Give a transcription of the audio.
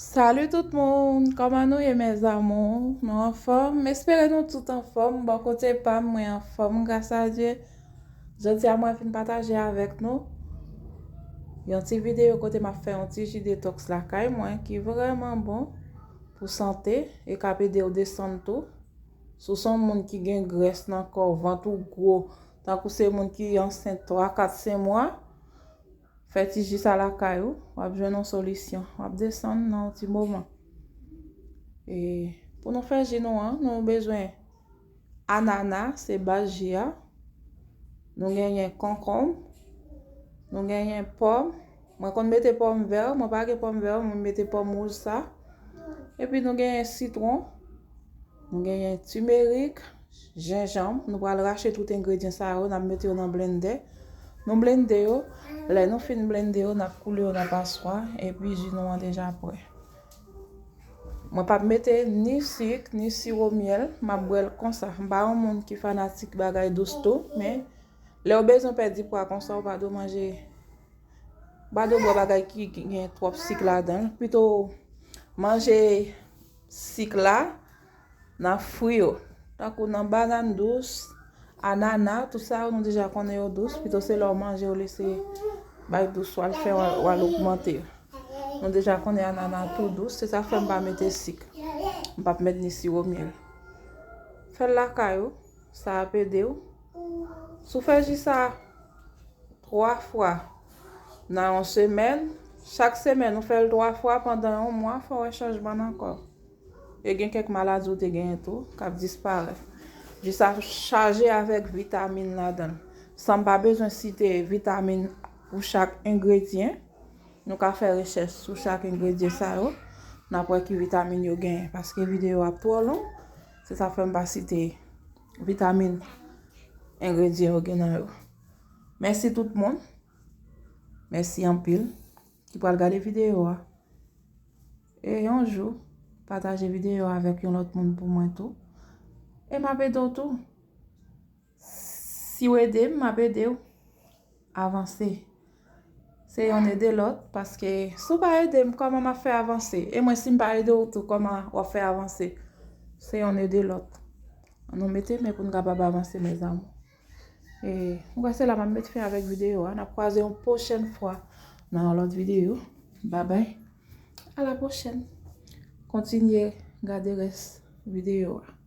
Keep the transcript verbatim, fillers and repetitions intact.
Salut tout moun, kòman nou ye mes amours? Nou anfòm? M espere nou tout anfòm. Bò kote pa m, mwen anfòm gras a Dye. Jodi a mwen vin pataje avèk nou yon ti videyo kote m ap fè yon ti ji detoks lakay mwen ki vrèman bon pou sante e k ap ede w desann tou. Si w se yon moun ki gen grès nan kò w, vant ou gwo, tankou se moun ki ansent twa, kat, senk mwa, fè ti ji sa lakay ou, w ap jwenn yon solisyon. W ap desann nan yon ti moman. E pou nou fè ji nou an, nou bezwen anana, se baz ji a. Nou genyen konkonm. Nou genyen pòm. Mwen konn mete pòm vè, mwen pa gen pòm vè, mwen mete pòm wouj sa. Epi nou genyen sitwon. Nou genyen timerik, jenjanm. Nou pral rache tout engredyan sa yo, n ap mete yo nan blendè. Nou blende yo. Lè nou fin blende yo, n ap koule yo nan paswa. Epi ji nou an deja prè. Mwen p ap mete ni sik, ni siwo myèl. M ap bwè l konsa. M pa yon moun ki fanatik bagay dous tou, men lè w bezwen pèdi pwa konsa, ou pa dwe manje, ou pa dwe bwè bagay ki, ki gen twòp sik ladan l. Pito manje sik la nan fwi yo. Tankou nan banann dous, anana, tout sa yo nou deja konnen yo dous. Pito se lè w manje, w lese bay dous w al fè, w al, w al ogmante yo. Nou deja konnen anana tou dous, se sa k fè m pa mete sik. M p ap met ni siwo myèl. Fè l lakay ou, sa ap ede w. Si w fè ji sa twa fwa nan yon semèn, chak semèn ou fè l twa fwa pandan yon mwa, fò w wè chanjman nan kò w. E gen kèk maladi w te genyen tou k ap disparèt. Ji sa chaje avèk vitamin ladan l. San m pa bezwen site vitamin pou chak engredyan, nou ka fè rechèch sou chak engredyan sa yo, n ap wè ki vitamin yo genyen, paske videyo ap twò long, se sa fè m pa site vitamin engredyan yo gen nan yo. Mèsi tout moun. Mèsi anpil ki pral gade videyo a. E yon jou, pataje videyo a avèk yon lòt moun pou mwen tou. E m ap ede w tou. Si w ede m, m ap ede w avanse. Se yonn ede lòt, paske si w pa ede m, kòman m ap fè avanse? E mwen, si m pa ede w tou, kòman w ap fè avanse? Se yonn ede lòt. Ann nou mete men pou n kapab avanse, mes amours. E, mwen kwè se la m ap met fen avèk videyo a. N ap kwaze yon pwochèn fwa nan yon lòt videyo. Babay. A la pwochèn. Kontinye gade rès videyo a.